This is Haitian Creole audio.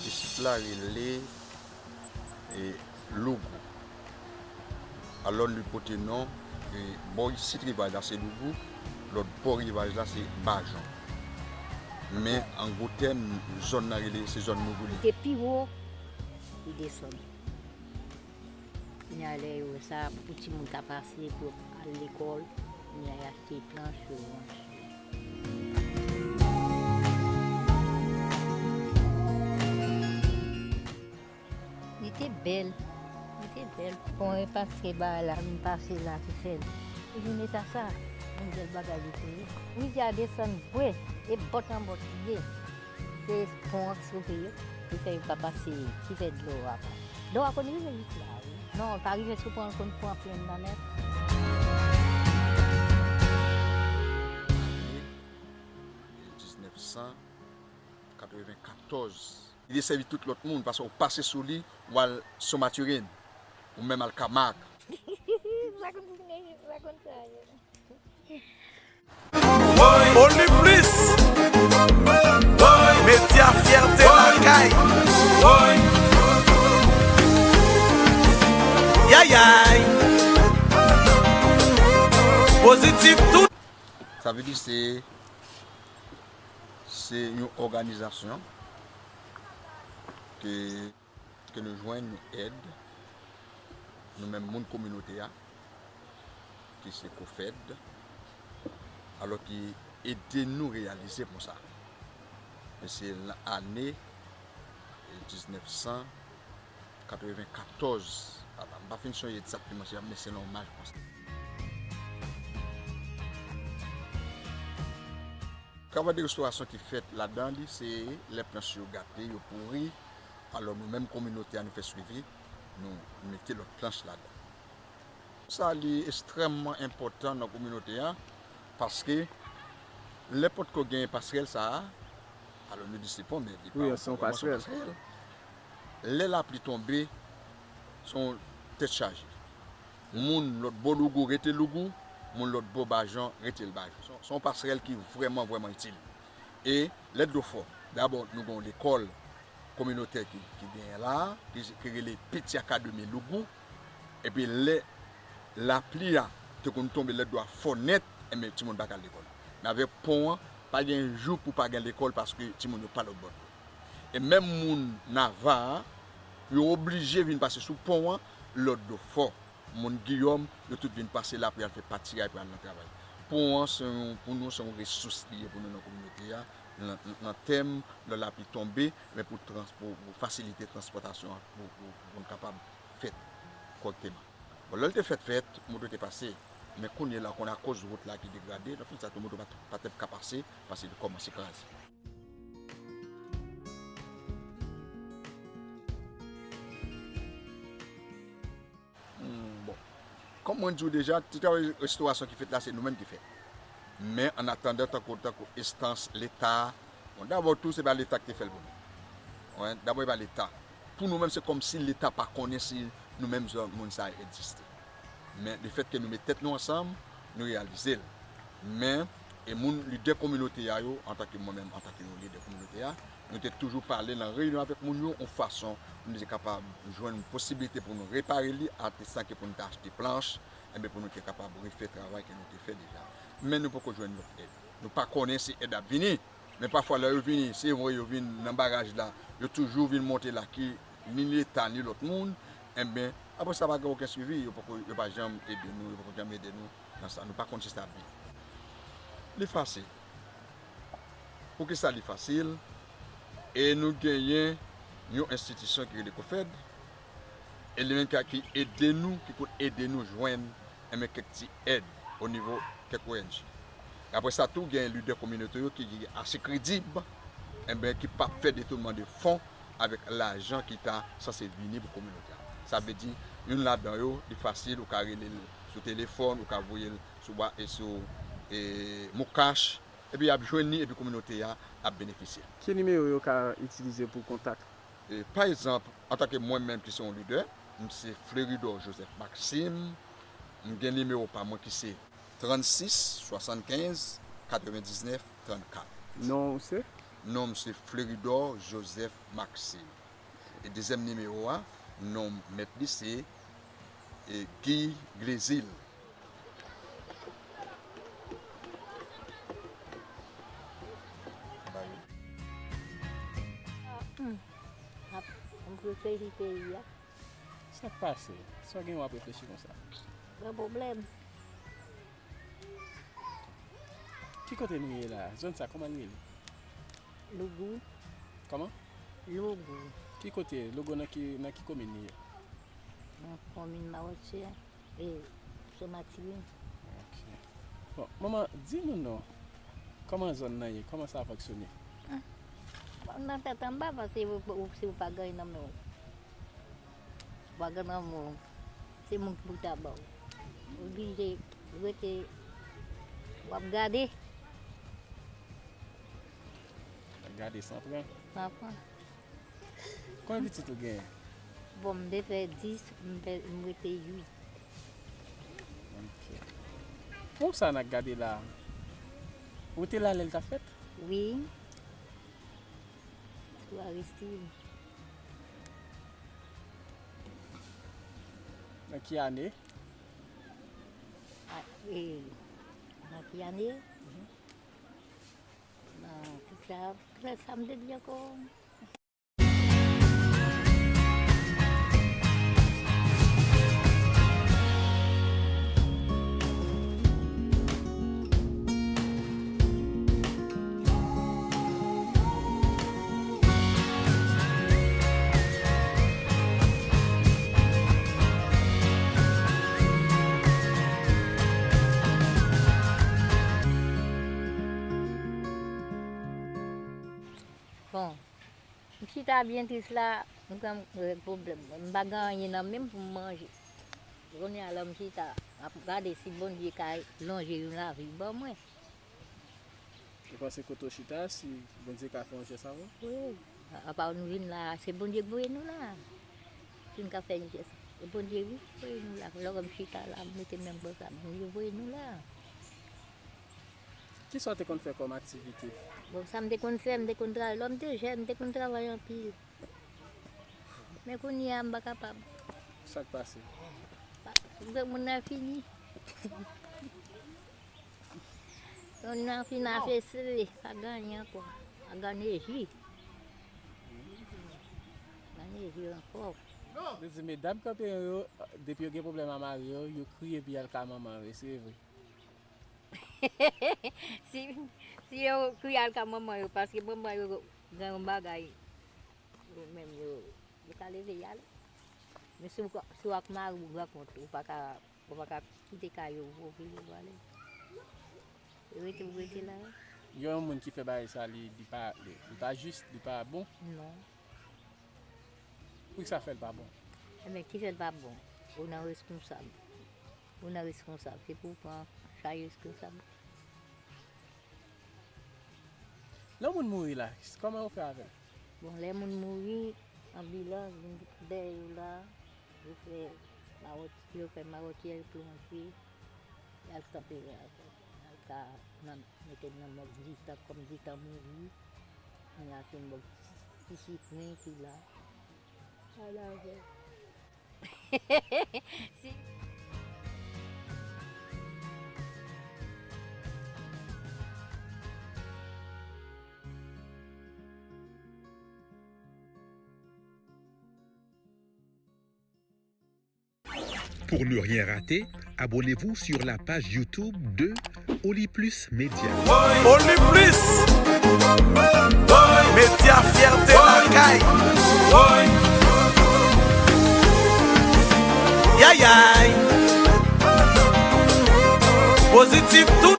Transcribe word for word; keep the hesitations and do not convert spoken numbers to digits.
Isit la rele e, Lougou. Alò, li pote non, e, bò isit rivaj la se Lougou, lòt bò rivaj la se Bajon. Men, an gwo tèm, zòn nan rele, se zòn Lougou li. Li te pi wo, li desann. Kounye a, lè yo wè sa, pou timoun ka pase, pou yo al lekòl, kounye a, y achte planch, yo ranche. Li te bèl, li te bèl. Bon, e paske bagay la vin pase la ki fè l vin eta sa, yon bèl bagay li te ye. Rivyè a desann vre, e bòt an bòt li ye. Se pon an ki sove yo, ki fè yo pa pase, ki fè dlo a pa. Dlo a konn rive jis la, wi. Non, l pa rive sou pon, l konn pran plen nan nèt. Ane diznèf san katrevenkatòz. Li desèvi tout lòt moun, paske w pase sou li, w al Son Matirin, ou menm al Kamak. Ou pa konn, ou pa konn sa yo. Only Plis. Medya fyète lakay. Yayay. Pozitif tout. Sa vle di se, se yon òganizasyon ke ke nou jwenn yon èd, nou menm moun kominote a, ki se COFED, alò ki ede nou reyalize pon sa. E se nan ane diznèf san katrevenkatòz, m pa fin sonje egzakteman, men se nan yon maj konsa. Travay de restorasyon ki fèt ladan li, se lè planch yo gate, yo pouri, alò nou menm kominote a, nou fè swivi, nou mete lòt planch ladan. Sa li ekstrèmman enpòtan nan kominote a, paske lè potko gen pasrèl sa a, alò nou di se pon, men li pa vrèman se yon pasrèl. Lè lapli tonbe, se yon tèt chaje. Moun lòt bò Lougou rete Lougou, moun lòt bò Bajon rete l Bajon. Se yon, se yon pasrèl ki vrèman, vrèman itil. E lè dlo fò, dabò nou gen yon lekòl kominotè ki, ki genyen la a, ki, ki rele Piti Akademi Lougou. Epi lè lapli a te konn tonbe, lè dlo a fò nèt, enben timoun pa ka al lekòl. Men avèk pon an, pa gen jou pou pa gen lekòl paske timoun yo pa lòt bò dlo. E menm moun Nava a, yo oblije vin pase sou pon an, lè dlo fò. Moun Giyòm, yo tout vin pase la pou y al fè patiray, pou y al nan travay. Pon an, se yon, pou nou, se yon resous li ye pou nou nan kominote a, nan, nan tèm lè lapli tonbe, men pou trans-, pou, pou fasilite transpòtasyon an, pou, pou, pou nou kapab fèt kòrèkteman. Bon, lè l te fèt, fèt, moto te pase. Men kounye a la, konn akoz wout la ki degrade, nan fon sa tou, moto pa t-, pa t ap ka pase, paske li kòmanse kraze. Hmm, bon. Kòm mwen di w deja, ti travay restorasyon ki fèt la, se nou menm ki fè. Men, an atandan, tankou, tankou enstans Leta, bon, dabò tou, se pa Leta ki te fè l pou nou. Wi, dabò, e pa Leta. Pou nou menm, se kòmsi Leta pa konnen si nou menm zòn moun sa a egziste. Men, lefètke nou met tèt nou ansanm, nou reyalize l. Men, e moun, lidè kominote a yo, antanke mwen menm, antanke yon lidè kominote a, nou te toujou pale nan reyinyon avèk moun yo, yon fason pou nou te kapab jwenn posiblite pou nou repare li, ate san ke pou nou te achte planch, enben pou nou te kapab refè travay ke nou te fè deja. Men nou poko jwenn lòt èd. Nou pa konnen si èd ap vini, men pafwa lè yo vini, se vre yo vin nan baraj la, yo toujou vin monte la, ki ni Leta, ni lòt moun, enben, apre sa pa gen okenn swivi, yo poko, yo pa janm ede nou, yo poko janm ede nou nan sa, nou pa konn si sa ap vini. Li fasil. Poukisa li fasil? E nou genyen yon enstitisyon ki rele COFED, e li menm ki, ki ede nou, ki konn ede nou jwenn, enben, kèk ti èd o nivo kèk O N G. E apre sa tou, gen lidè kominote yo ki, ki ase kredib, enben, ki p ap fè detounman de fon avèk lajan ki ta sanse vini pou kominote a. Sa vle di, youn ladan yo, li fasil, ou ka rele l sou telefòn, ou ka voye l sou wa-, e sou, e, Mocash, epi y ap jwenn li, epi kominote a ap benefisye. Ki nimewo yo ka itilize pou kontak? E, pa egzanp, antanke mwen menm ki se yon lidè, m se Fleuridor Joseph Maxime, m gen nimewo pa mwen ki se trannsis swasannkenz katrevendiznèf trannkat. Non ou se? Non m se Fleridor Joseph Maxime. E dezyèm nimewo a, non mèt li se, e, Guy Glézil. Hmm. Ap, m reflechi peyi a. Sa k pase? Sa w gen w ap reflechi konsa? Gen pwoblèm. Ki kote nou ye la? Zòn sa, kòman l rele? Lougou. Kòman? Lougou. Ki kote? Lougou nan ki, nan ki komin li ye? Nan komin Mawotye e Sen Matirin. Ok. Bon, manman, di nou non. Kòman zòn nan ye? Kòman sa fonksyone? Ah. Bon, nan tèt anba, paske ou, ou, si ou pa gen nan men w. Ou pa gen nan men w. Se moun ki pou ta ba w. Ou oblije rete, w ap gade. W ap gade san pran. San pran. Konbyen pitit ou genyen? Bon, m te fè dis, m fè, m rete uit. Ok. Pon sa n ap gade la, ou te la lè l t ap fèt? Wi. Sou Aristid. Nan ki ane? A, e, nan ki ane? Nan, tout sa, tout sa, sa m te di ankò. Bon, m chita byen tris la, m gen règ pwoblèm. M pa gen anyen nan men m pou m manje. Kounye a la m chita, m ap gade si Bondye ka lonje yon lavi ban mwen. Ou panse kote w chita, si Bondye ka fè yon jès avè w? Wi. A, apa nou vin la, se Bondye k voye nou la. Si n ka fè yon jès, se Bondye wi k voye nou la. Lè m chita la, m mete men m konsa, Bondye voye nou la. Kisa w te konn fè kòm aktivite? Bon, sa m te konn fè, m te konn travay. Lè m te jèn, m te konn travay anpil. Men kounye a, m pa kapab. Sa k pase? Pa, granmoun nan fini. Moun nan fin afese, pa gen anyen ankò. Pa gen nèji. Pa gen nèji ankò. Yo di medam kanpe yo, depi yo gen pwoblèm a mari yo, yo kriye pou y al ka manman yo, e se vre. Si, si yo kriye al ka manman yo, paske manman yo gen yon bagay, yo menm yo, yo ka leve y ale. Men si w, si w ak mari w rankont, ou pa ka, ou pa ka kite kay ou, ou oblije w ale. Rete, ou rete la. Yon moun ki fè bagay sa, li, li pa, li, li pa jis, li pa bon. Non. Poukisa fè l pa bon? Ebyen, ki fè l pa bon? Ou nan reskonsab. Ou nan reskonsab. Se pou w pran chay reskonsab. Lè moun mouri la, kòman yo fè avè l? Bon, lè moun mouri, anbilans vin dèyè yo la, yo fè mawòt-, yo fè mawòtyè, yo plonje, y al kanpe la, y al ka nan, mete nan mòg Ditan, kòm Ditan mouri, kounye a se mòg Ti Sikren ki la. Ala avè. Si. Pour ne rien rater, abonnez-vous sur la page YouTube de Oli Plus Média. Oli Plus Média, fyète lakay. Yayay. Pozitif tout.